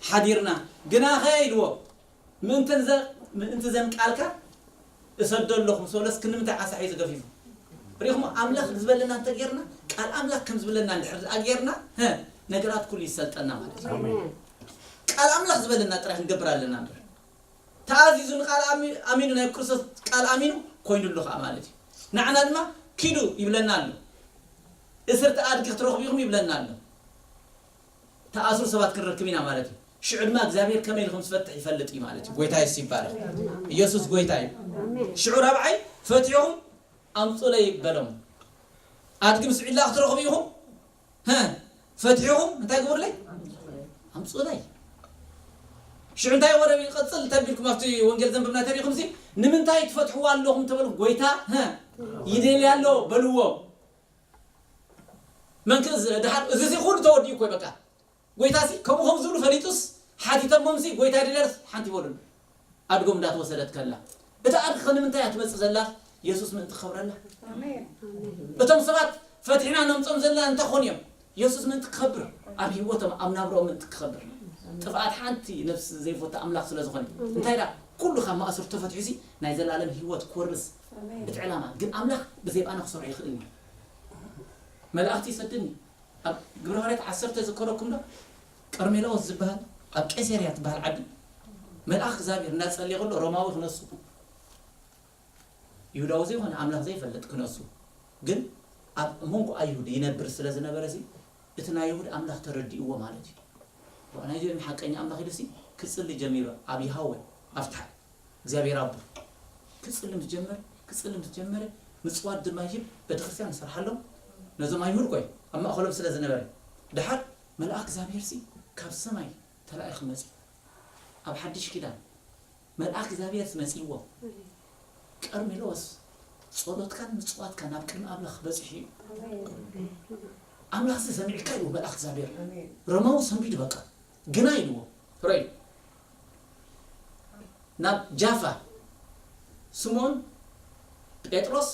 ሓዲርና ግናኸ ኢልዎ ምእንቲ ዘን ቃልካ እሰዶ ኣለኹ ምስ በሎስ ክንምንታይ ዓሳ ሒዙ ገፊፉ ሪኹም ኣምላኽ ዝበለና እንተ ጌርና ቃል ኣምላኽ ከም ዝበለና እንድሕር ደኣ ጌርና ነገራት ኩሉ ይሰልጠና ማለት እዩ ቃል ኣምላኽ ዝበለና ጥራይ ክንገብር ኣለና እምበር ተኣዚዙ ንቃል ኣሚኑ ናይ ክርስቶስ ቃል ኣሚኑ ኮይኑሉ ከዓ ማለት እዩ ንዓና ድማ ኪዱ ይብለና ኣሎ እስርቲ ኣድጊ ክትረኽቡ ኢኹም ይብለና ኣሎ ተኣስሩ ሰባት ክንረክብ ኢና ማለት እዩ ሽዑ ድማ እግዚኣብሔር ከመይ ኢሉ ከም ዝፈትሕ ይፈልጥ እዩ ማለት እዩ ጎይታ የሱስ ይባረክ ኢየሱስ ጎይታ እዩ ሽዑ ራብዓይ ፈትሕኹም ኣምፁለይ በሎም ኣድጊ ምስ ዒላ ክትረኽቡ ኢኹም ፈትሒኹም እንታይ ግበሩለይ ኣምፁለይ ሽዑ እንታይ ወረ ይቐፅል ተቢልኩም ኣብቲ ወንጌል ዘንብብና ተሪኹም ሲ ንምንታይ ትፈትሕዋ ኣለኹም ተበልኩ ጎይታ ይደልያ ኣሎ በልዎ መንክእ ድሓር እዚ ሲ ኩሉ ተወዲኡ እኮ በቃ ጎይታ ሲ ከምኡ ከም ዝብሉ ፈሊጡስ ሓቲተሞም ሲ ጎይታ ይደልያስ ሓንቲ ይበሉሉ ኣድጎም እንዳተወሰደት ከላ እታ ኣድጊ ከ ንምንታይ እያ ትመፅእ ዘላ የሱስ ምእንቲ ክኸብረላ እቶም ሰባት ፈትሕና ነምፆም ዘለና እንታይ ክኾኑ እዮም የሱስ ምእንቲ ክኸብር፣ ኣብ ህይወቶም ኣብ ናብርኦም ምእንቲ ክኸብር። ጥፍኣት ሓንቲ ነፍሲ ዘይፈቱ ኣምላኽ ስለ ዝኾነ፣ እንታይ ደኣ፣ ኩሉ ካብ ማእሰር ተፈትሑ ሲ ናይ ዘላለም ህይወት ክወርስ እቲ ዕላማ ግን ኣምላኽ ብዘይባና ክሰርሖ ይኽእል እዩ። መላእኽቲ ይሰድኒ። ኣብ ግብረ ሃዋርያት ዓሰርተ ዝከረኩም ዶ? ቀርሜሎስ ዝበሃል ኣብ ቄሰርያ ትበሃል ዓዲ መልኣኽ እግዚኣብሔር እናጸለየ ከሎ ሮማዊ ክነሱ፣ ይሁዳዊ ዘይኮነ ኣምላኽ ዘይፈልጥ ክነሱ፣ ግን ኣብ መንጎ ኣይሁድ ይነብር ስለ ዝነበረ ሲ እቲ ናይ ይሁድ ኣምላኽ ተረዲእዎ ማለት እዩ። ናይዚኦም ሓቀኛ ኣምላኽ ኢሉ ሲ ክጽሊ ጀሚሩ ኣብ ይሃወ ኣብታ እግዚኣብሔር ኣቦ ክጽሊ ምስ ጀመረ፣ ክጽሊ ምስ ጀመረ፣ ምጽዋት ድማ ይህብ፣ ቤተክርስትያን ይሰርሓሎም። ነዞም ኣይሁድ ኮይ ኣብ ማእኸሎም ስለ ዝነበረ፣ ድሓር መልኣክ እግዚኣብሔር ሲ ካብ ሰማይ ተላኢኹ መጺኡ። ኣብ ሓድሽ ኪዳን መልኣክ እግዚኣብሔር መጺእዎ። ቀርሜሎስ ጸሎትካን ምጽዋትካን ናብ ቅድሚ ኣምላኽ በጺሑ እዩ። ኣምላኽ ሲ ሰሚዕካ እዩ መልኣክ እግዚኣብሔር። ሮማዊ ሰንቢዱ በቃ ግና ኢልዎ። ሮይ ናብ ጃፋ ስሞን ጴጥሮስ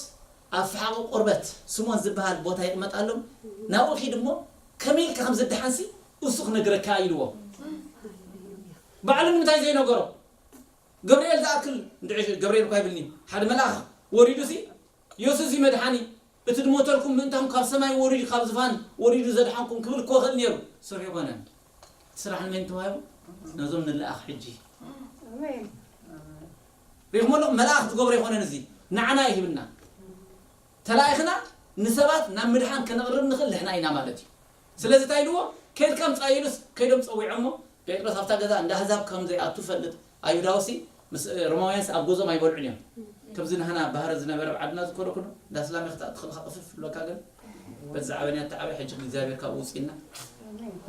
ኣብ ፈሓቑ ቁርበት ስሞን ዝበሃል ቦታ ይቕመጣሎም። ናብኡ ኺድ እሞ ከመይ ኢልካ ከም ዝደሓንሲ እሱ ክነግረካ ኢልዎ። ባዕሉ ንምንታይ ዘይነገሮ? ገብርኤል ዝኣክል እንድዒ ገብርኤል እኳ ይብልኒ ሓደ መልኣኽ ወሪዱሲ የሱስ እዩ መድሓኒ፣ እቲ ዝሞተልኩም ምእንታኹም ካብ ሰማይ ወሪዱ ካብ ዝፋን ወሪዱ ዘድሓንኩም ክብል እኮ ይኽእል ነይሩ። ስራሕ ይኮነን። እቲ ስራሕ ንመን ተዋሂቡ? ነዞም ንለኣኽ ሕጂ። ሪኹም ኣሎ መልኣኽ ዝገብሮ ይኮነን፣ እዚ ንዓና ይህብና። ተላኢኽና ንሰባት ናብ ምድሓን ከነቕርብ ንኽእል ንሕና ኢና ማለት እዩ። ስለዚ እንታይ ኢልዎ? ከይድካ ምጻእ ኢሉስ ከይዶም ጸዊዖሞ ጴጥሮስ ኣብታ ገዛ እንዳ ኣህዛብ ከም ዘይኣቱ ፈልጥ። ኣይሁዳውሲ ምስ ሮማውያንስ ኣብ ገዞም ኣይበልዑን እዮም። ከምዚ ንህና ባህረ ዝነበረ ኣብ ዓድና ዝኮረ ኩሉ እንዳ ስላም ክትኣትኽልካ ቅፍፍ ብለካ ግን በዚ ዓበንያ ተዓበ ሕጂ እግዚኣብሔር ካብኡ ውፅእና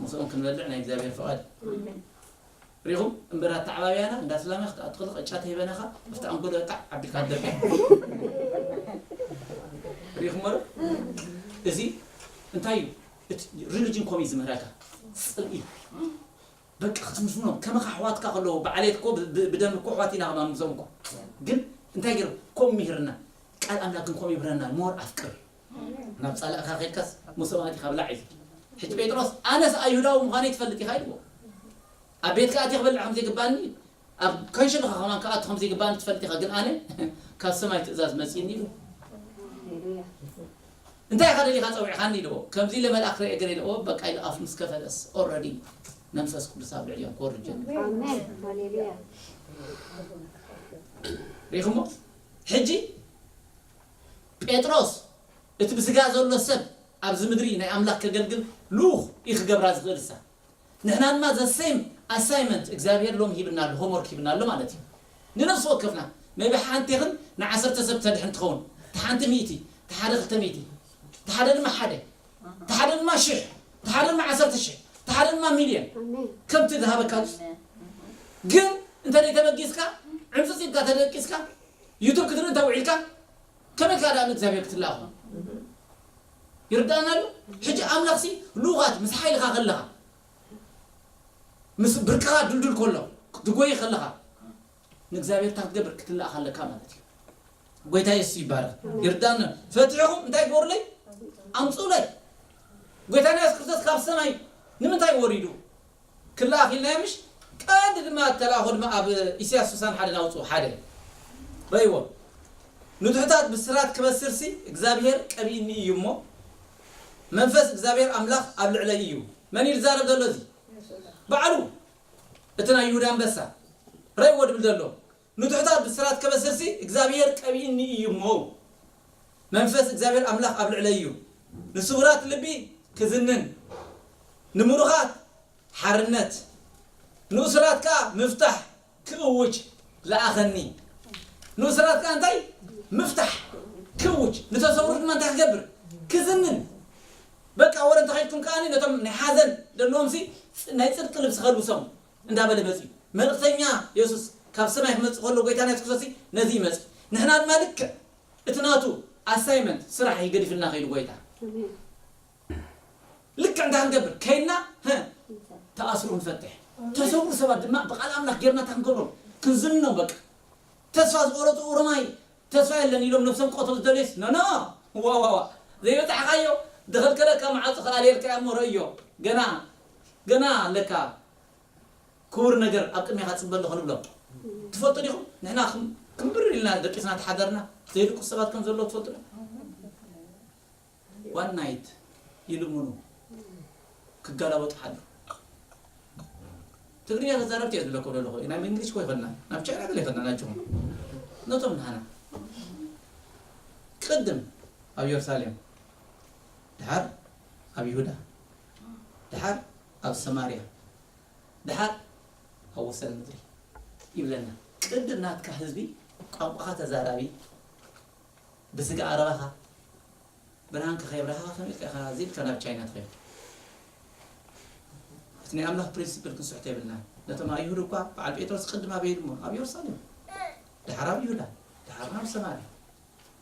ምስኦም ክንበልዕ ናይ እግዚኣብሔር ፍቓድ ሪኹም እምበር ኣተዓባብያና እንዳ ስላም ክትኣትኽል ቅጫ ተሂበናኻ ኣብቲ ኣንጎሎ ጣዕ ኣቢልካ ደርቂ ሪኹም በር እዚ እንታይ እዩ እቲ ሪሊጅን ኮሚ ዝምህረካ ጽልኢ በቃ ክትምስኖም ከመኻ ኣሕዋትካ ከለዉ ብዓሌት እኮ ብደም እኮ ኣሕዋት ኢና ከማን ምሶም እኮ ግን እንታይ ገይሩ ኮም ሚህርና ቃል ኣምላክ ግን ኮም ይብረና ሞር ኣፍቅር ናብ ጻላእካ ከይድካስ ሙሰማት ኢካ ብላዕ እዩ ሕጂ ጴጥሮስ ኣነስ ኣይሁዳዊ ምዃነይ ትፈልጥ ኢኻ ኢልዎ ኣብ ቤት ከኣት ክበልዕ ከም ዘይግባኒ ኣብ ከንሽልኻ ከማን ከኣት ከም ዘይግባኒ ትፈልጥ ኢኻ ግን ኣነ ካብ ሰማይ ትእዛዝ መጺእኒ ኢሉ እንታይ ኢኻ ደሊኻ ጸዊዕካኒ ኢልዎ ከምዚ ኢለ መልኣክ ርኤ ገለ ኢልዎ በቃ ኢሉ ኣፍ ምስ ከፈተስ ኦረዲ መንፈስ ቅዱስ ኣብ ልዕሊኦም ክወርድ ጀሚሩ ሪኢኹሞ ሕጂ ጴጥሮስ እቲ ብስጋ ዘሎ ሰብ ኣብዚ ምድሪ ናይ ኣምላክ ከገልግል ልኡኽ እዩ ክገብራ ዝኽእል እሳ ንሕና ድማ the same assignment እግዚኣብሔር ሎም ሂብና ኣሎ homework ሂብና ኣሎ ማለት እዩ ንነፍሲ ወከፍና maybe ሓንቲ ይኽን ንዓሰርተ ሰብ ተድሕን ትኸውን ተሓንቲ ሚእቲ ተሓደ ክልተ ሚእቲ ተሓደ ድማ ሓደ ተሓደ ድማ ሽሕ ተሓደ ድማ ዓሰርተ ሽሕ ተሓደ ድማ ሚልዮን ከምቲ ዝሃበካ ግን እንተ ተበጊስካ ዕምፅፂ ኢልካ ተደቂስካ ዩቱብ ክትርኢ እንተ ውዒልካ ከመይ ኢልካ ደኣ ንእግዚኣብሔር ክትላእኹ ይርዳእና ኣሎ ሕጂ ኣምላኽሲ ልኡኻት ምስ ሓይልኻ ከለኻ ምስ ብርቅኻ ድልዱል ከሎ ክትጎይ ከለኻ ንእግዚኣብሔር እንታይ ክትገብር ክትላእኻ ኣለካ ማለት እዩ ጎይታ የሱስ ይባረክ ይርዳእና ፈትሕኹም እንታይ ግበሩለይ ኣምፁለይ ጎይታና የሱስ ክርስቶስ ካብ ሰማይ ንምንታይ ወሪዱ ክልኣኽ ኢልናዮ ምሽ ቀንዲ ድማ ተልኣኾ ድማ ኣብ ኢሳያስ ስሳን ሓደን ኣውፅኡ ሓደ ረይዎ ንትሑታት ብስራት ክበስርሲ እግዚኣብሔር ቀቢእኒ እዩ እሞ መንፈስ እግዚኣብሔር ኣምላኽ ኣብ ልዕለይ እዩ መን እዩ ዝዛረብ ዘሎ እዚ በዓሉ እቲ ናይ ይሁዳ ኣንበሳ ረይዎ ድብል ዘሎ ንትሑታት ብስራት ከበስርሲ እግዚኣብሔር ቀቢእኒ እዩ እሞ መንፈስ እግዚኣብሔር ኣምላኽ ኣብ ልዕለይ እዩ ንስውራት ልቢ ክዝንን ንምሩኻት ሓርነት ንእሱራት ከኣ ምፍታሕ ክእውጅ ለኣኸኒ ንእሱራት ከኣ እንታይ ምፍታሕ ክእውጅ ንተሰውሩ ድማ እንታይ ክገብር ክዝንን በቃ ወረ እንተኸይድኩም ከኣ ነቶም ናይ ሓዘን ዘለዎም ሲ ናይ ጽድቂ ልብሲ ከልብሶም እንዳበለ መጺኡ መልእክተኛ የሱስ ካብ ሰማይ ክመጽእ ከሎ ጎይታና የሱስ ክርስቶስ ነዚ ይመጽእ ንሕና ድማ ልክዕ እቲ ናቱ ኣሳይመንት ስራሕ ይገዲፍልና ከይዱ ጎይታ ልክዕ እንታይ ክንገብር ከይድና ተኣስሩ ንፈትሕ ተሰውሩ ሰባት ድማ ብቃል ኣምላኽ ጌርና እንታይ ክንገብሮም ክንዝንኖም በቃ ተስፋ ዝቆረፁ ኦሮማይ ተስፋ የለን ኢሎም ነብሶም ክቀትሉ ዝደለዩስ ኖኖ ዋዋዋ ዘይበፃሕካዮ ዝኸልከለካ መዓጹ ክኣልየልካ እሞ ረእዮ። ገና፣ ገና ኣለካ። ክቡር ነገር ኣብ ቅድሜኻ ጽበ ኣሎ ክንብሎ። ትፈልጡ ዲኹም? ንሕና ክም-፣ ክምብር ኢልና ደቂስና ተሓደርና፣ ዘይድቁስ ሰባት ከም ዘለዉ ትፈልጡ ዶ? One night ይልምኑ፣ ክገላበጡ ሓድሩ። ትግርኛ ተዛረብቲ እየ ዝብለኩም ዘለኹ። ናብ እንግሊሽ እኮ ይኸድና፣ ናብ ቻይና ገለ ይኸድና፣ ናችኹም። ነቶም ንሃና። ቅድም ኣብ የሩሳሌም፣ ድሓር ኣብ ይሁዳ፣ ድሓር ኣብ ሰማርያ፣ ድሓር ኣብ ወሰን ምድሪ ይብለና። ቅድም ናትካ ህዝቢ፣ ቋንቋኻ ተዛራቢ፣ ብስጋ ኣረባኻ፣ ብርሃንካ ከየብራህኻ ከመይ ኢልካ ኢኻ ዘይልካ ናብ ቻይና ትኸይድ? እቲ ናይ ኣምላኽ ፕሪንሲፕል ክንስሕቶ የብልና። ነቶም ኣይሁድ እኳ በዓል ጴጥሮስ ቅድም ኣበይ ኢሉ እሞ? ኣብ የሩሳሌም፣ ድሓር ኣብ ይሁዳ፣ ድሓር ኣብ ሰማርያ።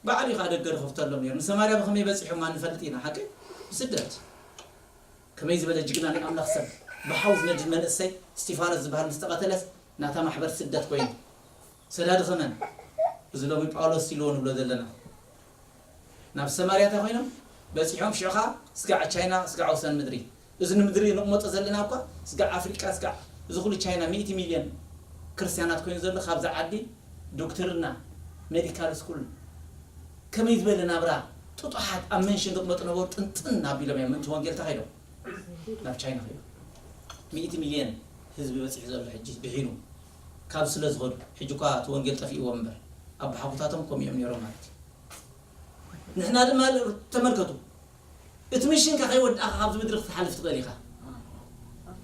ባዕሉ እዩ ከዓ ደገ ዝኸፍተሎም ነይሩ። ንሰማርያ ብኸመይ በፂሖም ንፈልጥ ኢና፣ ሓቂ? ብስደት። ከመይ ዝበለ ጅግና ናይ ኣምላኽ ሰብ፣ ብሓው ዝነድድ መንእሰይ እስጢፋኖስ ዝበሃል ምስ ተቐተለስ ናታ ማሕበር ስደት ኮይኑ። ሰዳዲ ኸመን እዚ ሎሚ ጳውሎስ ኢልዎ ንብሎ ዘለና። ናብ ሰማርያ እንታይ ኮይኖም በፂሖም? ሽዑ ኸዓ ስጋዕ ቻይና፣ ስጋዕ ወሰን ምድሪ። እዚ ንምድሪ ንቕመጦ ዘለና እኳ ስጋዕ ኣፍሪቃ፣ ስጋዕ እዚ ኩሉ ቻይና ሚእቲ ሚልዮን ክርስትያናት ኮይኑ ዘሎ ካብዛ ዓዲ ዶክትርና፣ ሜዲካል ስኩል፣ ከመይ ዝበለ ናብራ ጥጡሓት ኣብ መንሽን ዝቕመጡ ነበሩ። ጥንጥን ኣቢሎም እዮም ምእንቲ ወንጌል ተኸይዶም ናብ ቻይና ከይዶም። ሚእቲ ሚልዮን ህዝቢ በፂሑ ዘሎ ሕጂ ድሒኑ ካብ ስለ ዝኸዱ ሕጂ እኳ እቲ ወንጌል ጠፊእዎም እምበር ኣቦሓጎታቶም ከምኡ እዮም ነይሮም ማለት እዩ። ንሕና ድማ ተመልከቱ፣ እቲ ምሽንካ ከይወዳእካ ካብዚ ምድሪ ክትሓልፍ ትኽእል ኢኻ።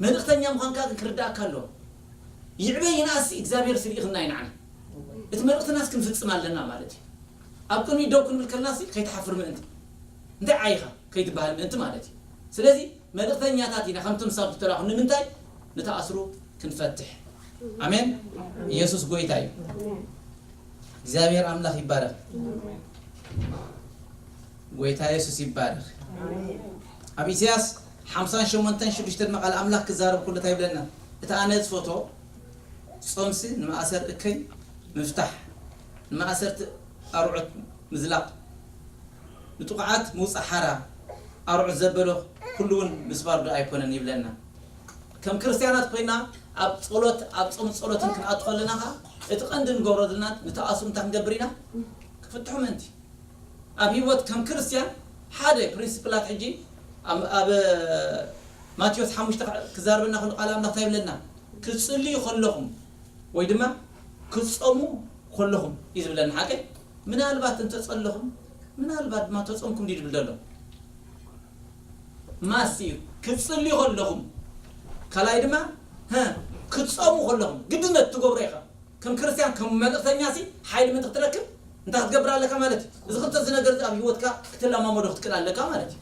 መልእኽተኛ ምዃንካ ግን ክርዳእካ ኣለዎ። ይዕበ ይንኣስ እግዚኣብሔር ስርኢኽና እዩ ንዓና። እቲ መልእኽትናስ ክንፍጽም ኣለና ማለት እዩ። ኣብ ቅድሚ ደው ክንብል ከለናስ ከይትሓፍር ምእንቲ። እንታይ ዓይኻ ከይትበሃል ምእንቲ ማለት እዩ። ስለዚ መልእኽተኛታት ኢና፣ ከምቶም ሳብ ዝተላኹ ንምንታይ? ንተኣስሩ ክንፈትሕ። ኣሜን። ኢየሱስ ጎይታ እዩ። እግዚኣብሔር ኣምላኽ ይባረኽ። ጎይታ የሱስ ይባረኽ። ኣብ ኢሳያስ ሓምሳን ሸሞንተን ሽዱሽተ ድማ ቃል ኣምላኽ ክዛረብ ኩሉ እንታይ ይብለና? እቲ ኣነ ዝፈቶ ጾምሲ ንማእሰር እከይ ምፍታሕ፣ ንማእሰርቲ ኣርዑት ምዝላቕ፣ ንጥቑዓት ምውጻእ ሓራ፣ ኣርዑት ዘበሎ ኩሉ እውን ምስባር ዶ ኣይኮነን ይብለና። ከም ክርስትያናት ኮይና ኣብ ጸሎት፣ ኣብ ጾም ጸሎትን ክንኣቱ ከለና ኸኣ እቲ ቀንዲ ንገብሮ ዘለና ንተኣስሩ እንታይ ክንገብር ኢና? ክፍትሑ ምእንቲ። ኣብ ህይወት ከም ክርስትያን ሓደ ፕሪንሲፕላት ሕጂ ኣብ፣ ኣብ ማቴዎስ ሓሙሽተ ክዛረበና ከሎ ቃል ኣምላኽ እንታይ ይብለና? ክትጽልዩ ከለኹም ወይ ድማ ክትጾሙ ከለኹም እዩ ዝብለና። ሓቀይ? ምናልባት እንተጸለኹም፣ ምናልባት ድማ ተጾምኩም ድዩ ዝብል ዘሎ? ማስ እዩ። ክትጽልዩ ከለኹም፣ ካልኣይ ድማ፣ ሀ፣ ክትጾሙ ከለኹም ግድነት ትገብሮ ኢኻ። ከም ክርስትያን፣ ከም መልእኽተኛ ሲ ሓይሊ ምእንቲ ክትረክብ እንታይ ክትገብር ኣለካ ማለት እዩ? እዚ ክልተ እዚ ነገር እዚ ኣብ ህይወትካ ክትለማመዶ ክትክእል ኣለካ ማለት እዩ።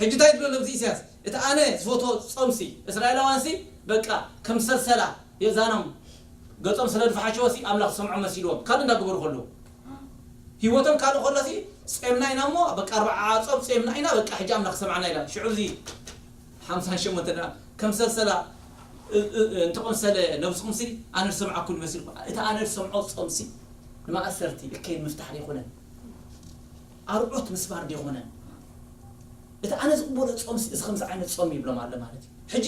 ሕጂ እንታይ ትብሎ ኣብዚ ኢሳያስ? እቲ ኣነ ዝፈትዎ ጾምሲ፣ እስራኤላውያንሲ በቃ ከም ሰልሰላ የዛኖም ገጾም ስለ ዝፈሓሸወሲ ኣምላኽ ዝሰምዖ መሲልዎም ካልእ እንዳገበሩ ከለዉ፣ ህይወቶም ካልእ ከሎሲ ጾምና ኢና እሞ በቃ ኣርብዓ ጾም ጾምና ኢና በቃ ሕጂ ኣምላኽ ሰምዓና ኢላ። ሽዑ እዚ ሓምሳን ሸሞንተ ደኣ ከም ሰልሰላ እ-፣ እ-፣ እ-፣ እንተቐምሰለ ነብስኹምሲ ኣነ ዝሰምዓኩም ይመስልኩም። እቲ ኣነ ዝሰምዖ ጾምሲ ንማእሰርቲ እከይ ምፍታሕ ዘይኮነን፣ ኣርዑት ምስባር ዘይኮነን። እቲ ኣነ ዝቕበሎ ጾምሲ እዚ ከምዚ ዓይነት ጾም ይብሎም ኣሎ ማለት እዩ። ሕጂ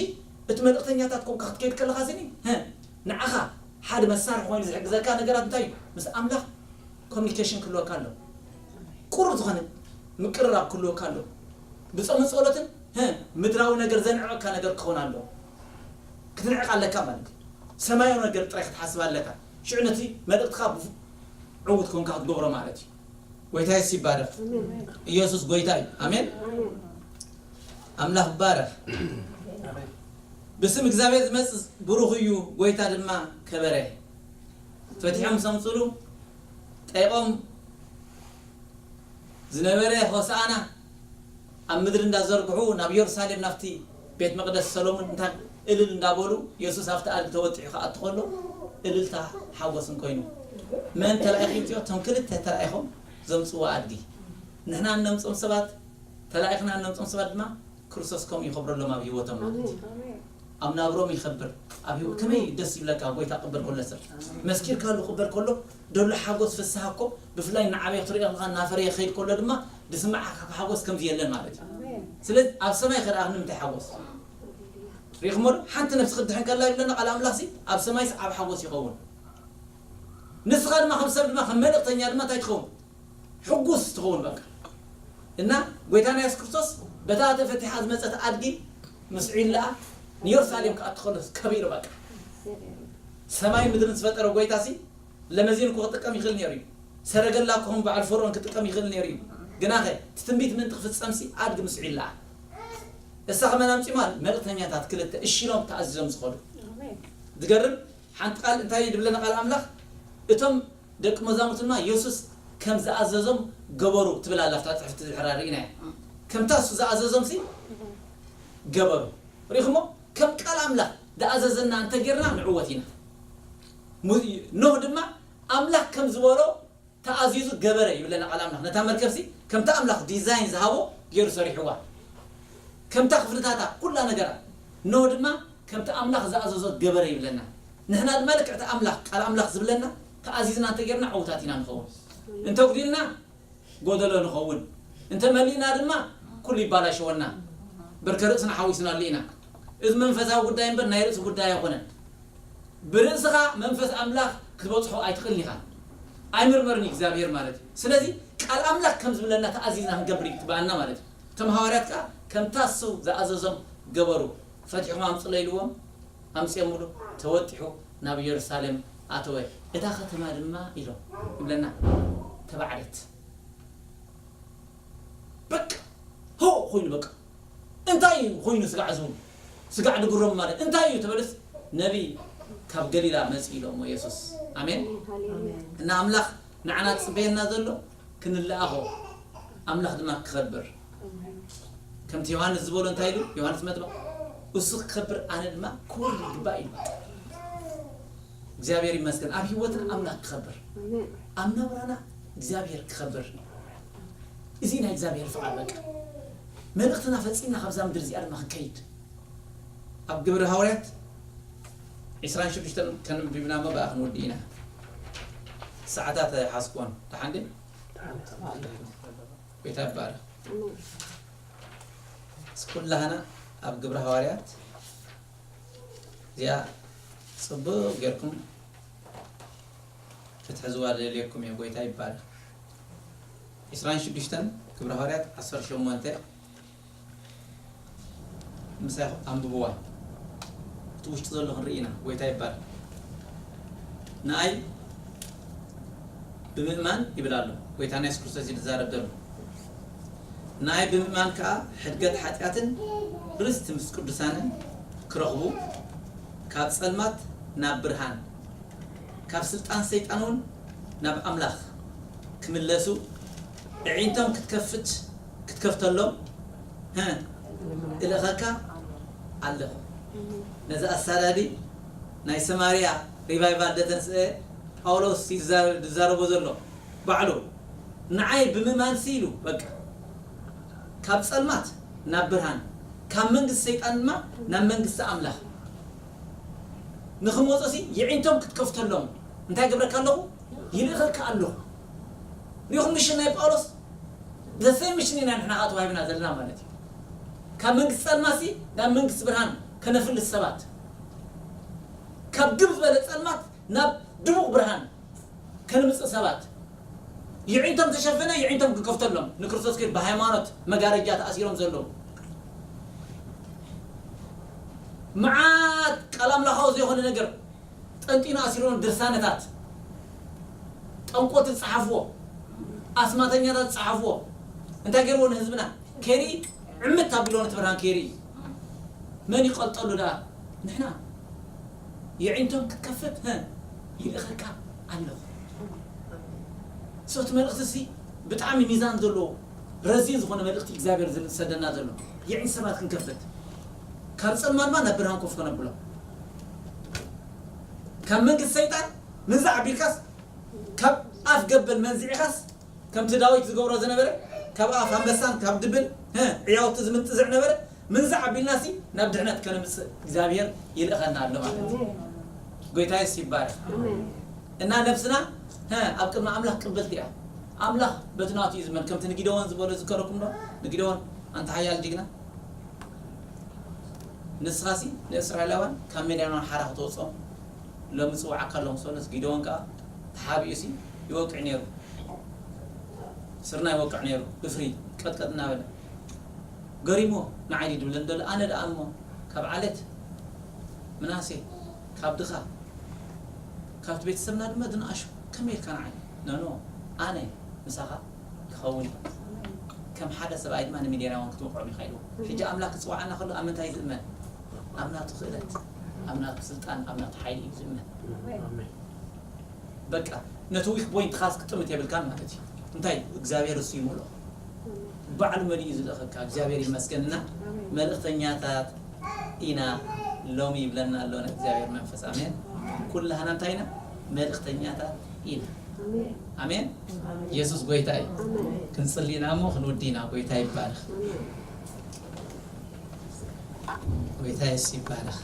እቲ መልእኽተኛታት ኮንካ ክትከይድ ከለኻ ስኒ፣ ሀ፣ ንዓኻ ሓደ መሳርሒ ኮይኑ ዝሕግዘካ ነገራት እንታይ እዩ? ምስ ኣምላኽ ኮሚኒኬሽን ክህልወካ ኣሎ። ቁሩብ ዝኾነ ምቅርራብ ክህልወካ ኣሎ። ብጾምን ጸሎትን፣ ሀ፣ ምድራዊ ነገር ዘንዕቐካ ነገር ክኸውን ኣሎ። ክትንዕቕ ኣለካ ማለት እዩ። ሰማያዊ ነገር ጥራይ ክትሓስብ ኣለካ። ሽዑ ነቲ መልእኽትኻ ብፍ-፣ ዕዉት ኮንካ ክትገብሮ ማለት እዩ። ጎይታ የሱስ ይባረኽ። ኢየሱስ ጎይታ እዩ። ኣሜን። ኣምላኽ ይባረኽ። ብስም እግዚኣብሔር ዝመጽእ ብሩኽ እዩ፣ ጎይታ ድማ ከበረ። ፈቲሖም ምስ ኣምጽሉ ጠይቖም ዝነበረ ሆሳዕና ኣብ ምድሪ እንዳዘርግሑ ናብ ኢየሩሳሌም ናብቲ ቤት መቕደስ ሰሎሞን እንታይ እልል እንዳበሉ የሱስ ኣብቲ ኣድጊ ተወጢሑ ክኣቱ ከሎ እልልታ ሓጎስን ኮይኑ። መን ተላኢኹ ይምፅኦ? እቶም ክልተ ተላኢኾም ዘምፅዎ ኣድጊ። ንሕና እነምፅኦም ሰባት፣ ተላኢኽና እነምፅኦም ሰባት ድማ ክርስቶስ ከምኡ ይኸብረሎም ኣብ ህይወቶም ማለት እዩ። ኣብ ናብሮም ይኸብር። ኣብ ህይወት ከመይ ደስ ይብለካ፣ ጎይታ ቅበል ከሎ ሰብ። መስኪርካሉ ክበል ከሎ ደሎ ሓጎስ ፍስሃ እኮ፣ ብፍላይ ንዓበይ ክትሪኦ ከለኻ እናፈረየ ክኸይድ ከሎ ድማ ዝስምዓካ ሓጎስ ከምዚ የለን ማለት እዩ። ስለዚ ኣብ ሰማይ ከደኣ ንምንታይ ሓጎስ? ሪእኹሞ ዶ? ሓንቲ ነፍሲ ክትድሕን ከላ ይብለና ቃል ኣምላኽሲ፣ ኣብ ሰማይስ ዓብ ሓጎስ ይኸውን። ንስኻ ድማ ከም ሰብ ድማ ከም መልእኽተኛ ድማ እንታይ ትኸውን? ሕጉስ ትኸውን በቃ። እና ጎይታና የሱስ ክርስቶስ በታ ተፈቲሓ ዝመጸት ኣድጊ ምስዒላ ንየሩሳሌም ክኣቱ ከሎስ ከቢሩ በቃ። ሰማይ ምድርን ዝፈጠረ ጎይታሲ ለመዚን እኮ ክጥቀም ይኽእል ነይሩ እዩ። ሰረገላ እኮ ከም በዓል ፈርዖን ክጥቀም ይኽእል ነይሩ እዩ። ግናኸ እቲ ትንቢት ምእንቲ ክፍጸምሲ ኣድጊ ምስዒላ። እሳ ከመን ኣምጺማ መልእኽተኛታት ክልተ እሺ ኢሎም ተኣዚዞም ዝኸዱ። ዝገርም ሓንቲ ቃል እንታይ ድብለና ቃል ኣምላኽ? እቶም ደቂ መዛሙርትና የሱስ ከም ዝኣዘዞም ገበሩ ትብል ኣላ ኣብታ ጽሕፍቲ ድሕራ ርኢናያ። ከምታ እሱ ዝኣዘዞምሲ ገበሩ። ሪእኹሞ? ከም ቃል ኣምላኽ ዝኣዘዘና እንተጌርና ንዕወት ኢና። ሙ-፣ ኖህ ድማ ኣምላኽ ከም ዝበሎ ተኣዚዙ ገበረ ይብለና ቃል ኣምላኽ። ነታ መርከብሲ ከምታ ኣምላኽ ዲዛይን ዝሃቦ ገይሩ ሰሪሕዋ። ከምታ ክፍልታታ ኩላ ነገራ። ኖህ ድማ ከምቲ ኣምላኽ ዝኣዘዞ ገበረ ይብለና። ንሕና ድማ ልክዕቲ ኣምላኽ፣ ቃል ኣምላኽ ዝብለና ተኣዚዝና እንተጌርና ዕዉታት ኢና ንኸውን። እንተጉዲልና ጎደሎ ንኸውን። እንተመሊእና ድማ ኩሉ ይባላሸወና። ብርከ ርእስና ሓዊስናሉ ኢና። እዚ መንፈሳዊ ጉዳይ እምበር ናይ ርእሲ ጉዳይ ኣይኮነን። ብርእስኻ መንፈስ ኣምላኽ ክትበጽሖ ኣይትኽእልን ኢኻ። ኣይምርመርን እዩ እግዚኣብሔር ማለት እዩ። ስለዚ ቃል ኣምላኽ ከም ዝብለና ተኣዚዝና ክንገብር ይግብኣና ማለት እዩ። እቶም ሃዋርያት ከኣ ከምታ እሱ ዝኣዘዞም ገበሩ። ፈቲሕኩም ኣምጽእለይ ኢልዎም፣ ኣምጺኦምሉ፣ ተወጢሑ ናብ ኢየሩሳሌም ኣተወ። እታ ከተማ ድማ ኢሎም ይብለና ተባዕደት። በቃ ሆ ኮይኑ በቃ እንታይ ኮይኑ ስጋዕ ዝብሉ ስጋዕ ድግሮም ማለት እንታይ እዩ ተበልስ ነቢ ካብ ገሊላ መጽእ ኢሎሞ የሱስ። ኣሜን። እና ኣምላኽ ንዓና ዝጽበየና ዘሎ ክንለኣኾ ኣምላኽ ድማ ክኸብር። ከምቲ ዮሃንስ ዝበሎ እንታይ ኢሉ? ዮሃንስ መጥምቕ እሱ ክኸብር ኣነ ድማ ክወርድ ይግባእ ኢሉ። እግዚኣብሔር ይመስገን ኣብ ህይወትና ኣምላኽ ክኸብር፣ ኣብ ናብራና እግዚኣብሔር ክኸብር። እዚ ናይ እግዚኣብሔር ፍቓድ በቃ። መልእኽትና ፈጺምና ካብዛ ምድሪ እዚኣ ድማ ክንከይድ። ኣብ ግብሪ ሃዋርያት ዕስራን ሽዱሽተን ከነንብብና እሞ ብኣ ክንወዲ ኢና። ሰዓታት ኣይሓዝክዎን። ደሓን ድየ? ጎይታ ይባረኽ። እስኪ ኩላህና ኣብ ግብሪ ሃዋርያት እዚኣ ጽቡቕ ጌርኩም ክትሕዝዋ ደልየኩም እየ። ጎይታ ይባረኽ። ዕስራን ሽዱሽተን ግብሪ ሃዋርያት ዓሰርተ ሸሞንተ ምሳይ ኣንብብዋ። እቲ ውሽጢ ዘሎ ክንርኢ ኢና። ጎይታ ይባረኽ። ንኣይ ብምእማን ይብል ኣሎ። ጎይታና የሱስ ክርስቶስ እዩ ዝዛረብ ዘሎ። ንኣይ ብምእማን ከኣ ሕድገት ሓጢኣትን ርስቲ ምስ ቅዱሳንን ክረኽቡ፣ ካብ ጸልማት ናብ ብርሃን፣ ካብ ስልጣን ሰይጣን እውን ናብ ኣምላኽ ክምለሱ፣ ኣዒንቶም ክትከፍት፣ ክትከፍተሎም፣ ሀ፣ እልእኸካ ኣለኹ። ነዚ ኣሳዳዲ ናይ ሰማርያ ሪቫይቫል ዘተንስአ ጳውሎስ እዩ ዝዛረ-፣ ዝዛረቦ ዘሎ። ባዕሉ ንዓይ ብምእማንሲ ኢሉ፣ በቃ፣ ካብ ጸልማት ናብ ብርሃን፣ ካብ መንግስቲ ሰይጣን ድማ ናብ መንግስቲ ኣምላኽ ንኽመጹሲ የዒንቶም ክትከፍተሎም እንታይ ገብረካ ኣለኹ? ይልእኸካ ኣለኹ። ሪኹም ምሽን ናይ ጳውሎስ? The same ምሽን ኢና ንሕና ከዓ ተዋሂብና ዘለና ማለት እዩ። ካብ መንግስቲ ጸልማሲ ናብ መንግስቲ ብርሃን ከነፍልስ ሰባት፣ ካብ ግብ ዝበለ ጸልማት ናብ ድሙቕ ብርሃን ከነምጽእ ሰባት፣ የዒንቶም ተሸፈነ፣ የዒንቶም ክንከፍተሎም፣ ንክርስቶስ ክብል ብሃይማኖት መጋረጃ ተኣሲሮም ዘለዉ። መዓት ቃል ኣምላኻዊ ዘይኮነ ነገር ጠንጢኑ ኣሲሮም፣ ድርሳነታት፣ ጠንቆት ዝጸሓፍዎ፣ ኣስማተኛታት ዝጸሓፍዎ፣ እንታይ ገይርዎ ንህዝብና? ከይርኢ ዕምት ኣቢሎ ነቲ ብርሃን ከይርኢ። መን ይቐልጠሉ ደኣ? ንሕና። የዒንቶም ክትከፍት፣ ሀ፣ ይልእኸካ ኣለኹ። So እቲ መልእኽቲ እዚ ብጣዕሚ ሚዛን ዘለዎ ረዚን ዝኾነ መልእኽቲ እግዚኣብሔር ዝሰደና ዘሎ። የዒንቲ ሰባት ክንከፍት። ካብ ጸልማት ድማ ናብ ብርሃን ኮፍ ከነብሎ። ካብ መንግስቲ ሰይጣን ንዛ ኣቢልካስ፣ ካብ ኣፍ ገበል መንዚዕካስ፣ ከምቲ ዳዊት ዝገብሮ ዝነበረ፣ ካብ ኣፍ ኣንበሳን ካብ ድብን፣ ሀ፣ ዕያውቲ ዝምንጥዝዕ ነበረ፣ ምንዛዕ ኣቢልናሲ ናብ ድሕነት ከነምፅእ እግዚኣብሔር ይልእኸና ኣሎ ማለት እዩ። ጎይታ የሱስ ይባረክ። እና ነብስና ኣብ ቅድሚ ኣምላኽ ቅብልቲ እያ። ኣምላኽ በቲ ናቱ እዩ ዝመን ከምቲ ንጊደዎን ዝበሎ ዝከረኩም ዶ? ንጊደዎን ኣንተ ሓያል ጅግና፣ ንስኻሲ ንእስራኤላውያን ካብ ምድያማውያን ሓራ ክተውፅኦም ሎሚ ፅዋዕ ኣካሎም ሰሎስ ጊደዎን ከዓ ተሓቢኡ ሲ ይወቅዕ ነይሩ። ስርና ይወቅዕ ነይሩ ብፍሪ ቀጥቀጥ እናበለ ገሪሞ ንዓይ ድብለን ደሎ ኣነ ደኣ እሞ ካብ ዓለት ምናሴ ካብ ድኻ ካብቲ ቤተሰብና ድማ ዝነኣሹ ከመይ ኢልካ ንዓይ ነኖ ኣነ ምሳኻ ክኸውን ከም ሓደ ሰብኣይ ድማ ንምድያማውያን ክትወቅዖም ኢኻ ኢልዎ። ሕጂ ኣምላኽ ክፅዋዓና ከሎ ኣብ ምንታይ ዝእመን? ኣብ ናቱ ክእለት፣ ኣብ ናቱ ስልጣን፣ ኣብ ናቱ ሓይሊ እዩ ዝእመን። በቃ ነቲ ዊክ ቦይንት ኻስ ክጥምት የብልካን ማለት እዩ። እንታይ እግዚኣብሔር እሱ ይመልኦ ባዕሉ መሊኡ ዝለኸካ እግዚኣብሔር ይመስገንና። መልእኽተኛታት ኢና ሎሚ ይብለና ኣሎ እግዚኣብሔር መንፈስ። ኣሜን። ኩላህና እንታይ ኢና? መልእኽተኛታት ኢና። ኣሜን። ኢየሱስ ጎይታ እዩ። ክንጽሊ ኢና እሞ ክንውዲ ኢና። ጎይታ ይባረኽ። ጎይታ የሱስ ይባረኽ።